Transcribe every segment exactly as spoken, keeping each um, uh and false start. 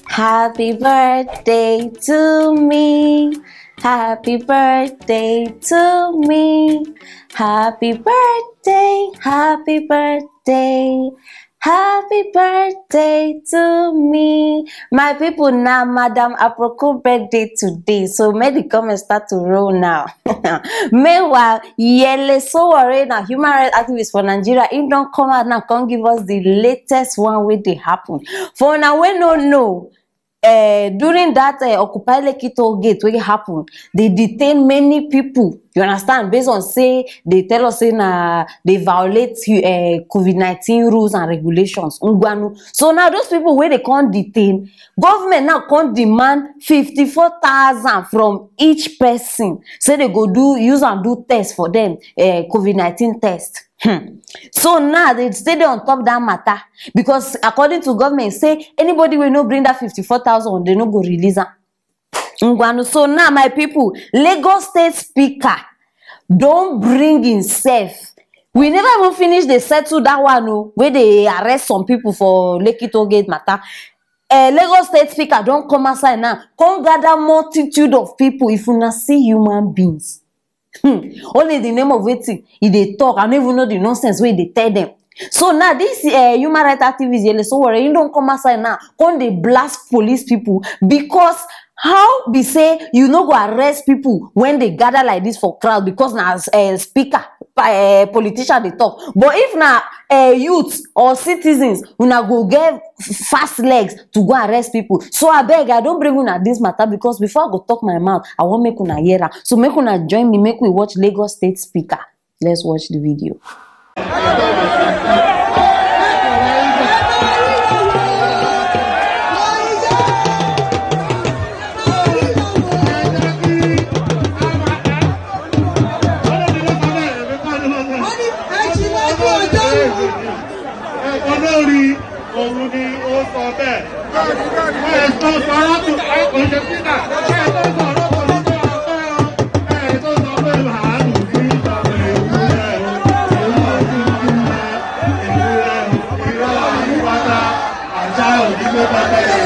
Happy birthday to me. Happy birthday to me. Happy birthday. Happy birthday. Happy birthday to me. My people, now Madam Aproko birthday today. So make the comments start to roll now. Meanwhile, Yele Sowore, na human rights activist for Nigeria, he don't come out now, come give us the latest one wey dey happen. For una wey no know, uh, during that uh, Occupy Lekki toll gate wey happen, they detain many people. You understand? Based on say they tell us say na they violate uh, COVID nineteen rules and regulations. Ngwanu. So now those people wey they can't detain, government now can't demand fifty-four thousand from each person. Say they go do use and do test for them, uh, COVID nineteen test. Hmm. So now they say they on top that matter because according to government say anybody will no bring that fifty-four thousand, they no go release am. Ngwanu, so now my people, Lagos State Speaker don't bring himself. We never even finish the settle that one o, where they arrest some people for Lekki toll gate matter. Uh, Lagos State Speaker don't come outside now, come gather multitude of people. If una see human beings, hmm, only the name of wetin e dey talk, I no even know the nonsense wey e dey tell them. So now this uh, human rights activist Yele Sowore, he don't come outside now, come dey blast police people because how be say you no go arrest people when they gather like this for crowd because na uh, speaker, uh, politician dey talk. But if na uh, youth or citizens, una go get fast legs to go arrest people. So I beg, I don't bring una this matter because before I go talk my mouth, I wan make una hear am. So make una join me, make we watch Lagos State Speaker. Let's watch the video. Olórí òun ni ó sọ bẹ́ẹ̀. Ẹ sọ sọ̀rọ̀ tó ẹ kò ṣe síta. Ẹ sọ sọ̀rọ̀ tó ní kí wọ́n pẹ́ o. Ẹ tó sọ pé màálù sí ìsọ̀rọ̀ ìwúrẹ́ o. Èyí ò sí ìdúrà ìwúrẹ́ o. Ìrọ̀ àyípadà àṣà òdìgbò pẹpẹ yẹn.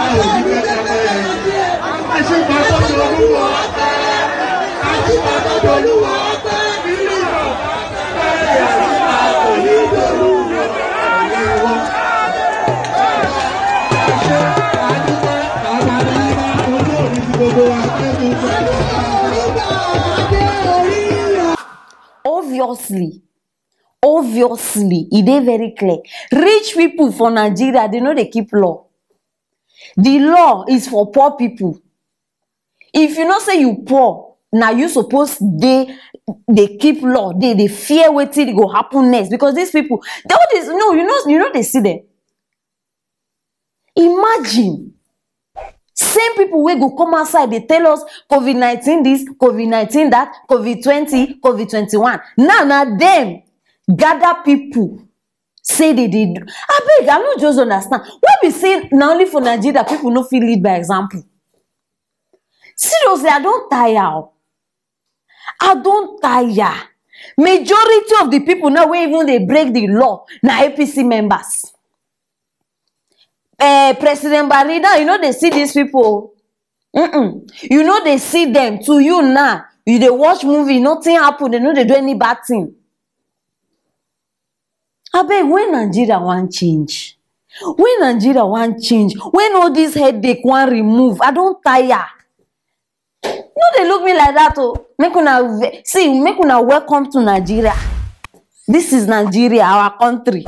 Àṣà òdìgbò pẹpẹ yẹn. Àṣìpàtọ́ tó lúwọ̀ ọ́ pẹ́. Àṣìpàtọ́ tó lúwọ̀ ọ́ pẹ́. Ìlú ìjọba. Obviously, obviously, e dey very clear. Rich people for Nigeria, they no dey keep law. The law is for poor people. If you know say you poor, na you suppose dey dey keep law, dey dey fear wetin go happen next because these people, they all this no, you know, you know they see them. Imagine same people wey go come outside dey tell us COVID nineteen this, COVID nineteen that, COVID twenty, COVID twenty-one. Now na them gather people say they dey do. Abeg, I no just understand. Why be say na only for Nigeria people no fit lead by example? Seriously, I don tire o. I don tire. Majority of the people now wey even dey break the law na A P C members. Eh, President Bari now, you no dey see these people o. Mm-mm. You no dey see them. To you now, you dey watch movie, nothing happen, they no dey do any bad thing. Abeg, when Nigeria wan change? When Nigeria wan change? When all this headache wan remove? I don tire. No dey look me like that o. Make una ve- see, make una welcome to Nigeria. This is Nigeria, our country.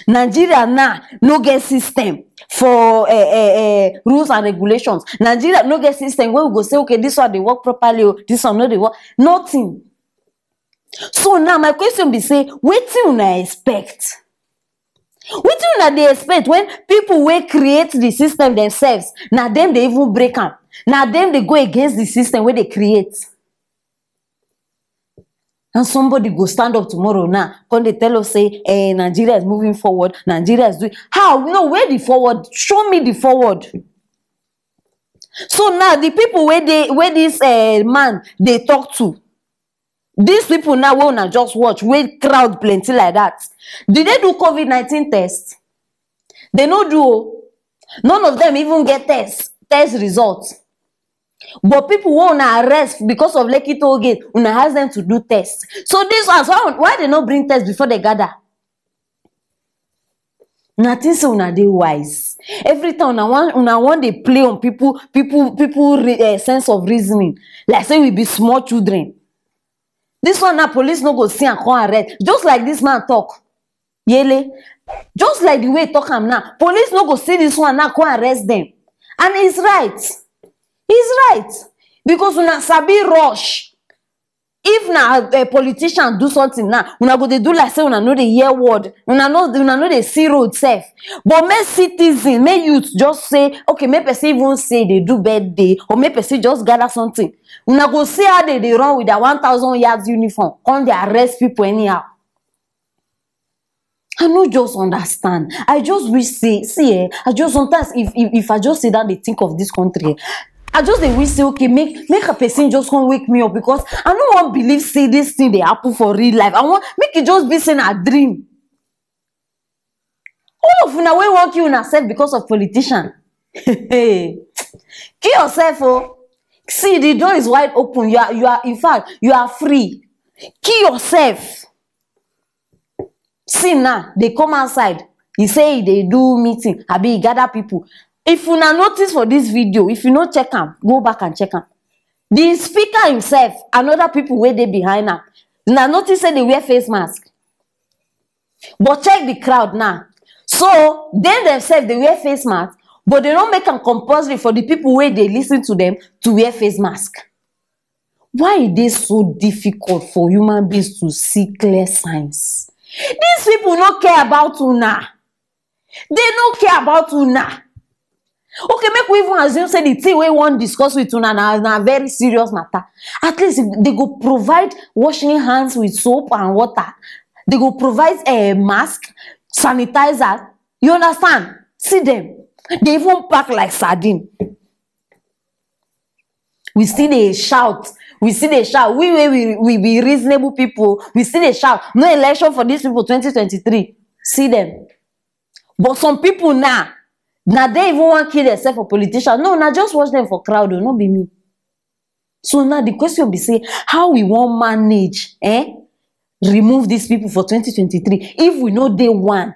Nigeria now no get system for uh, uh, uh, rules and regulations. Nigeria no get system where we go say, okay, this one dey work properly, oh, this one no dey work. Nothing. So now my question be say, wetin una expect? Wetin una dey expect when people wey create the system themselves, na them dey even break am, na them dey go against the system wey dey create? And somebody go stand up tomorrow now, come dey tell us say, eh, Nigeria is moving forward, Nigeria is doing how? No, where the forward? Show me the forward. So now the people where they where this uh, man they talk to, these people now wey una just watch, wey crowd plenty like that, did they do COVID nineteen test? They no do o. None of them even get test test result. But people wey una arrest because of Lekki toll gate, una ask them to do test. So this ones, why, why they no bring test before they gather? Una think say una dey wise. Every time una wan una wan dey play on people people people re, uh, sense of reasoning, like say we be small children. This one now, police no go see and come arrest. Just like this man talk, yele. Just like the way he talk am now, police no go see this one now come arrest them. And he's right. He's right. Because una sabi rush. If na a politician do something now, una go dey do like say una no dey hear word, una no una no dey see road sef. But make citizen, make youth just say, okay, make person even say they do birthday, or make person just gather something. Una go see how they dey run with their one thousand yards uniform, come dey arrest people anyhow. I no just understand. I just wish say, see eh, I just sometimes if if, if I just sit down dey think of this country, eh, I just dey wish say, okay, make make a person just come wake me up, because I no wan believe say this thing dey happen for real life. I wan make e just be say na dream. All of una wey wan kill una sef because of politician, kill yourself o. See, the door is wide open. You are you are in fact, you are free. Kill yourself. See now, they come outside. He say he dey do meeting, abi he gather people. If una notice for this video, if you no check am, go back and check am. The speaker himself and other people wey dey behind am, una notice say they wear face mask. But check the crowd now. So they themselves they wear face mask, but they don't make am compulsory for the people wey dey listen to them to wear face mask. Why e dey so difficult for human beings to see clear signs? These people no care about una. They no care about una. Okay, make we even assume say the thing wey we wan discuss with una na na very serious matter. At least they go provide washing hands with soap and water. They go provide a mask, sanitizer. You understand? See them. They even pack like sardine. We still dey shout. We still dey shout. We wey we we be reasonable people. We still dey shout. No election for these people twenty twenty-three. See them. But some people now, now they even wan kill themselves for politicians. No, now just watch them for crowd o, no be me. So now the question be say, how we wan manage, eh? Remove these people for twenty twenty-three if we no dey one.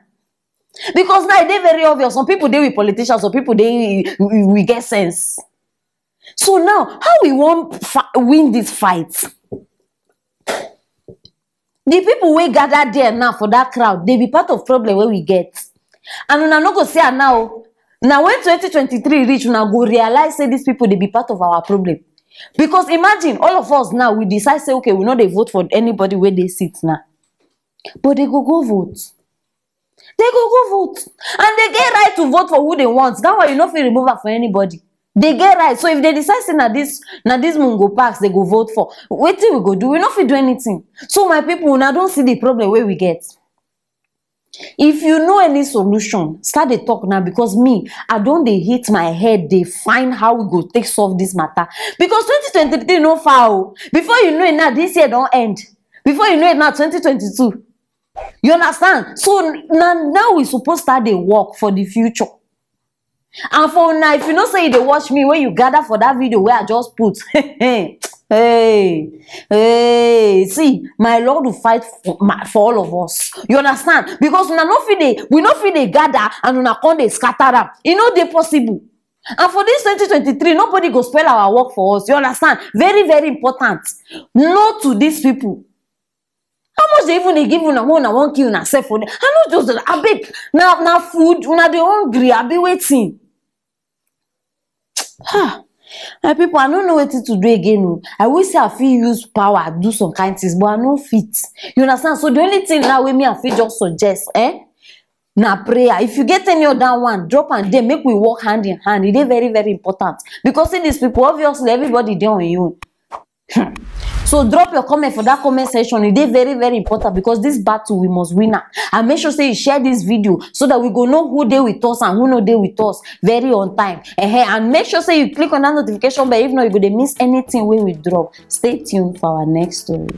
Because now e dey very obvious. Some people dey with politicians, some people dey we, we get sense. So now, how we wan fa- win this fight? The people wey gather there now for that crowd, they be part of problem wey we get. And una no go see am now. Now when twenty twenty-three reach, una go realize say these people they be part of our problem. Because imagine all of us now we decide say, okay, we no dey vote for anybody wey dey seat now. But they go go vote. They go go vote. And they get right to vote for who they want. That one you no fit remove am for anybody. They get right. So if they decide say na this na this Mungo Parks they go vote for, wetin we go do? We no fit do anything. So my people, una don see the problem wey we get. If you know any solution, start dey talk now, because me, I don dey hit my head dey find how we go take solve this matter. Because twenty twenty-three no far o. Before you know it now, this year don end. Before you know it now, twenty twenty-two. You understand? So na now we suppose start dey work for the future. And for una, if you know say you dey watch me, when you gather for that video where I just put, hey, hey, see, my Lord will fight for, my, for all of us. You understand? Because una no fit dey, we no fit dey gather and una come dey scatter am. E no dey possible. And for this twenty twenty-three, nobody go spoil our work for us. You understand? Very, very important. No to these people. How much they even dey give una when una wan kill una sef for there? I no just dey abeg, na na food una dey hungry abi wetin? Ha! My people, I no know wetin to do again o. I wish say I fit use power do some kind things, but I no fit. You understand? So the only thing now wey me I fit just suggest, eh, na prayer. If you get any other one, drop am there, make we work hand in hand. E dey very, very important, because see these people, obviously everybody dey on im own. Hmm. So drop your comment for that comment section. E dey very, very important, because this battle we must win am. And make sure say you share this video so that we go know who dey with us and who no dey with us very on time. Ehen, and make sure say you click on that notification bell. If not, you go dey miss anything wey we drop. Stay tuned for our next story.